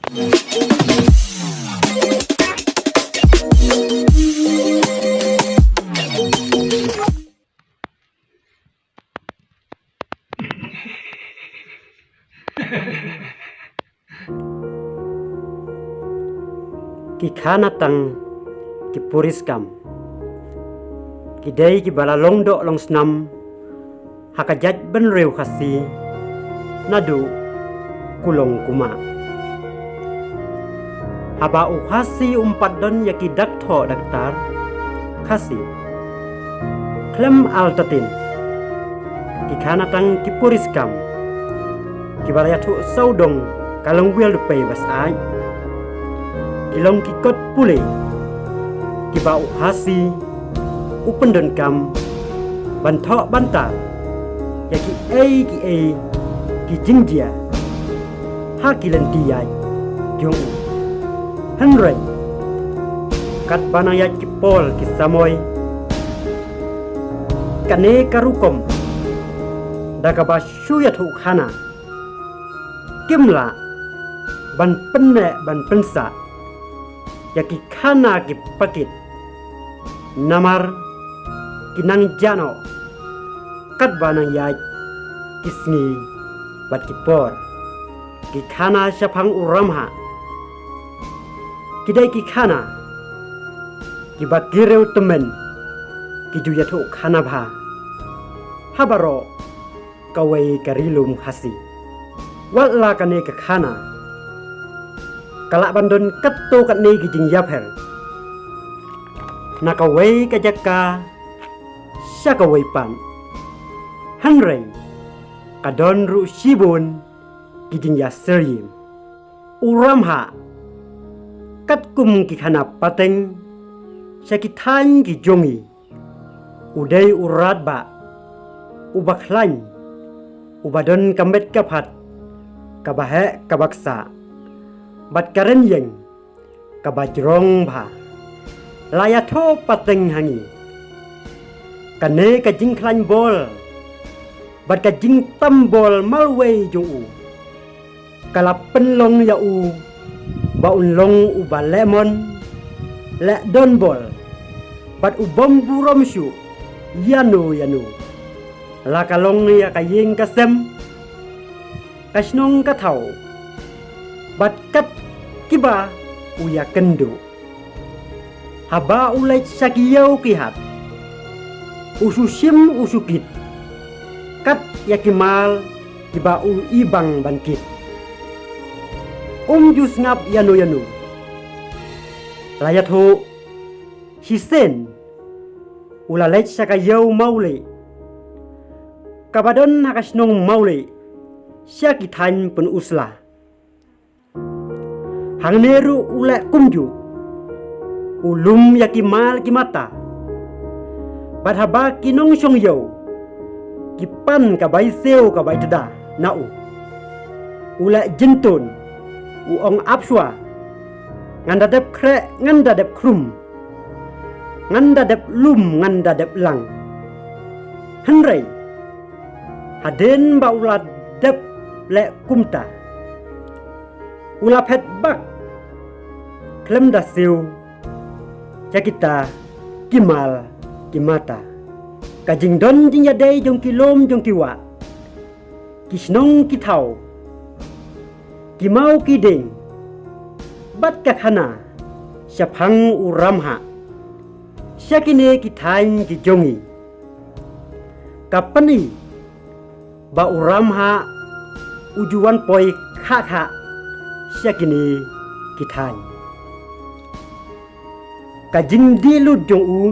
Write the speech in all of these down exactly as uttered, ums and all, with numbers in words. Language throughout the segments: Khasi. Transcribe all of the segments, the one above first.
Ki khana tang ki puriskam. Ki dei kiba la long doh long snam ha ka jaitbynriew Khasi naduh kulong kumah. Haba u Khasi um pat don ïa ki dak thoh daktar Khasi, khlem artatien, ki khana tang ki puriskam, kiba la ïathuh sawdong ka longwiar dpei ba syaid. Ki long ki kot pule kiba u Khasi u pyndonkam ban thoh ban tar ïa kiei kiei ki jingjia ha ki lynti ïaid jong u. Hynrei katba nang ïaid ki por ki samoi, kane ka rukom da kaba shu ïathuh khana, kim lah ban pynneh ban pynsah ïa ki khana ki pakit, namar ki nang jah noh katba nang ïaid ki sngi bad ki por. Ki khana shaphang u Ramhah, ki dei ki khana kiba ki riew tymmen ki ju ïathuh khana bha ha baroh kawei ka ri lum Khasi. Wat la kane ka khana ka lah ban don katto katne ki jingïapher na kawei ka jaka sha kawei pat, hynrei ka don ruh shibun ki jingïasyriem. U Ramhah, katkum ki khana pateng sha ki thaiñ ki jong ngi, u dei u radbah uba khlaiñ, uba don ka met ka phad kaba heh kaba ksah bad ka rynïeng kaba jrong bha. La ïathuh pateng ha ngi, kane ka jingkhlaiñ bol bad ka jingtam bol marwei jong u ka la pynlong ïa u ba un long uba leh mon, leh don bol bad u bym burom shuh ïano ïano. La ka long ïa ka ïing ka sem, ka shnong ka thaw bad kat kiba u ïakynduh. Haba u leit sha ki ïew ki hat, u shu shim u shu kit kat ïa ki mal kiba u ibang ban kit. Um ju sngap ïano ïano. La ïathuh shisien u la leit sha ka ïew Mawlieh kaba don ha ka shnong Mawlieh sha ki thaiñ Pynursla. Hangne ruh u leh kumjuh, u lum ïa ki mal ki mata. Bad haba ki nongshong ïew ki pan ka bai siew ka bai tda na u, u leh jingtun, u ong ap shuwa, ngan da dep khreh ngan da dep khrum, ngan da dep lum ngan da dep lang. Hynrei hadien ba u la dep leh kumta, u la phet bak khlem da siew ïa kita ki mal ki mata. Ka jingdon jingïadei jong ki lum jong ki wah, ki shnong ki thaw, ki maw ki dieng bad ka khana shaphang u Ramhah sha kine ki thaiñ ki jong ngi, ka pyni ba u Ramhah u ju wan poi khah khah sha kine ki thaiñ. Ka jingdih lut jong u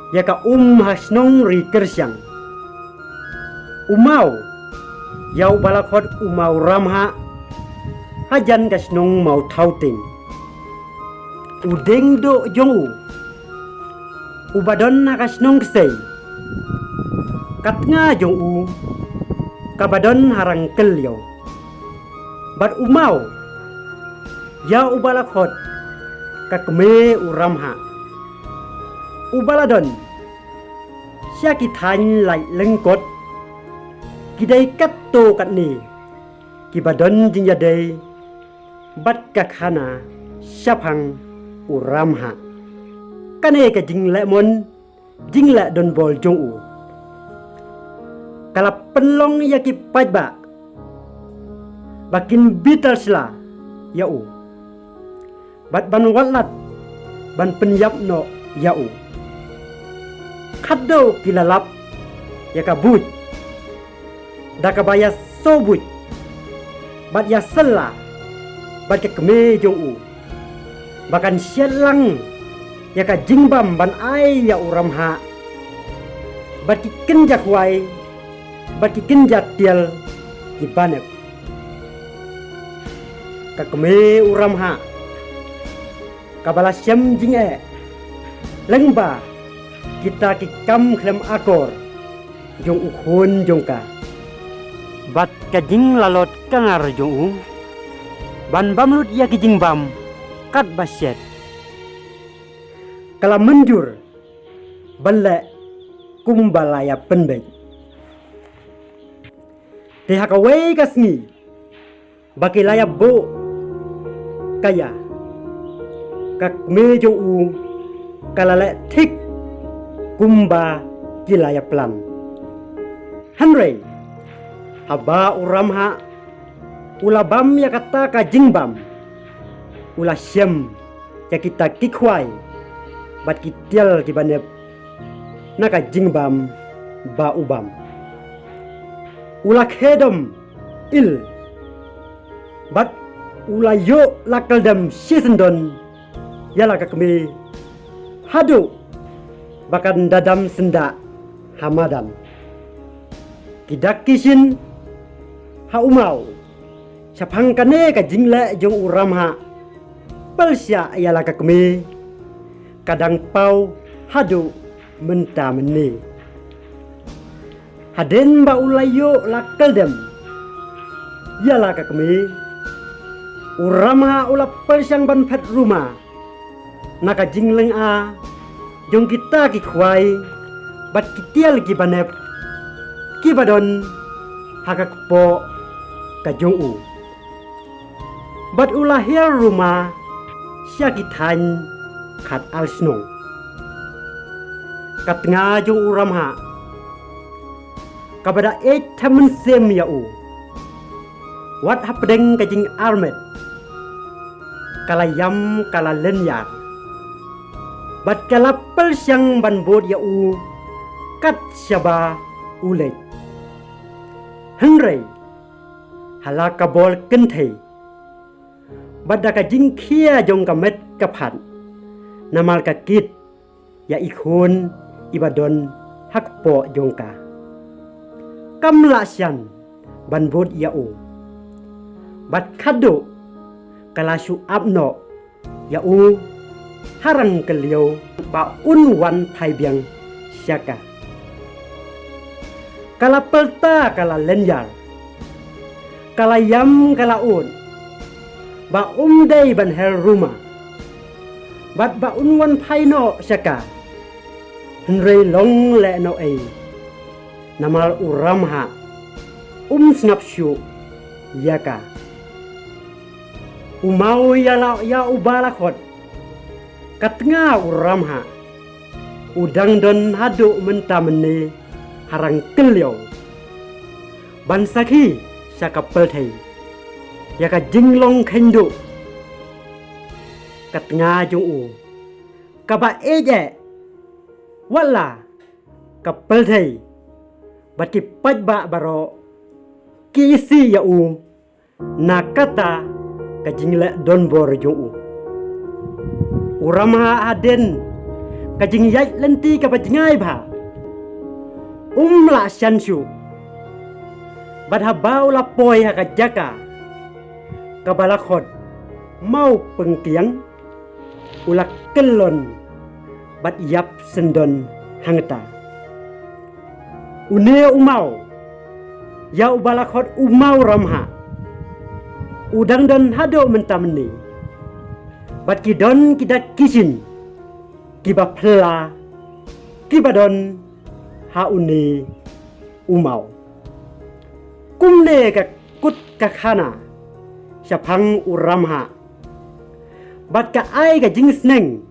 ïa ka um ha shnong Ri Kyrsiang. U maw ïa uba la khot u Maw Ramhah hajan ka shnong Mawthawting. U dieng duh jong u uba don ha ka shnong Ksei, ka tnga jong u kaba don ha Rangkylliew. Bad u maw ïa uba la khot ka kmie u Ramhah, uba la don sha ki thaiñ Laityngkot. Ki dei katto katne kiba don jingïadei bad ka khana shaphang u Ramhah. Kane ka jinglehmon jingleh donbor jong u ka la pynlong ïa ki paidbah ba kin bitar sla ïa u bad ban watlat ban pynïap noh ïa u. Khadduh ki la lap ïa ka buit da kaba ïasoh buit bad ïasylla bad ka kmie jong u ba kan siat lang ïa ka jingbam ban ai ïa u Ramhah bad ki kynja khwai bad ki kynja tial ki banep. Ka kmie u Ramhah kaba la shem jingeh lyngba kita ki kam khlem akor jong u khun jong ka bad ka jinglalot ka ngar jong u ban bam lut ïa ki jingbam katba shet, ka la mynjur ban leh kumba la ïa pynbeit. Te ha kawei ka sngi ba ki la ïa buh ka ïa ka kmie jong u ka la leh thik kumba ki la ïa plan. Hynrei haba u Ramhah u la bam ïa kata ka jingbam u la shem ïa kita ki khwai bad ki tial ki banep na ka jingbam ba u bam. U la khie dom il bad u la ïoh la kyldem shisyndon ïa la ka kmie haduh ba kan da dam syndah ha madan. Ki dak ki shin ha u maw shaphang kane ka jingleh jong u Ramhah pyrshah ïa la ka kmie ka dang paw haduh mynta mynne. Hadien ba u la ïoh la kyldem ïa la ka kmie, u Ramhah u la pyrshang ban phet ruma na ka jinglynga jong kita ki khwai bad ki tial ki banep kiba don ha ka kpoh ka jong u. Bad u la hiar ruma sha ki thaiñ khat ar shnong. Ka tnga jong u Ramhah kaba da ïeit ha mynsiem ïa u, wat hapdeng ka jingarmet ka la ïam ka la lynñiar bad ka la pyrshang ban bud ïa u kat shaba u leit. Hynrei ha la ka bor kynthei bad da ka jingkhia jong ka met ka phad namar ka kit ïa i khun iba don ha kpoh jong ka, kam lah shan ban bud ïa u bad khadduh ka la shu ap noh ïa u ha rangkylliaw ba un wan phai biang sha ka. Ka la pyrta ka la lynñiar, ka la ïam ka la ud ba um dei ban her ruma bad ba un wan phai noh sha ka. Hynrei long lehnohei namar u Ramhah um sngap shuh ïa ka. U maw ïa la ïa u ba la khot, ka tnga u Ramhah u dang don haduh mynta mynne ha rangkylliaw ban sakhi sha ka pyrthei ïa ka jinglong khynduh. Ka tnga jong u kaba ïeit eh, wat la ka pyrthei bad ki paidbah baroh ki isih ïa u na kata ka jingleh donbor jong u. U Ramhah hadien ka jingïaid lynti kaba jngai bha um lah shan shuh bad haba u la poi ha ka jaka kaba la khot Maw Pyngkiang, u la kyllon bad ïap syndon hangta. Une u maw ïa uba la khot u maw Ramhah u dang don haduh mynta mynne bad ki don ki dak ki shin kiba phylla kiba don ha une u maw. Kumne ka kut ka khana shaphang u Ramhah. Bad ka ai ka jingsneng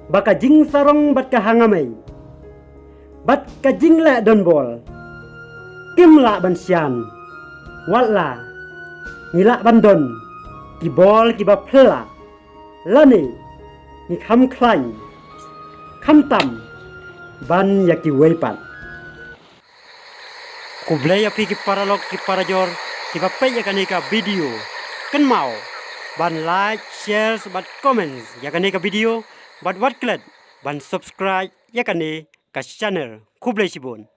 ba ka jingsarong bad ka hangamei bad ka jingleh donbol kim lah ban sian. Watla ngi lah ban don ki bol kiba phylla lane ngi kham khlaiñ khamtam ban ïa kiwei pat. Khublei ïa phi ki paralok ki parajor kiba peit ïa kane ka video. Kynmaw ban like, share bad comments ïa kane ka video bad wat klet ban subscribe ïa kane ka channel. Khublei shibun.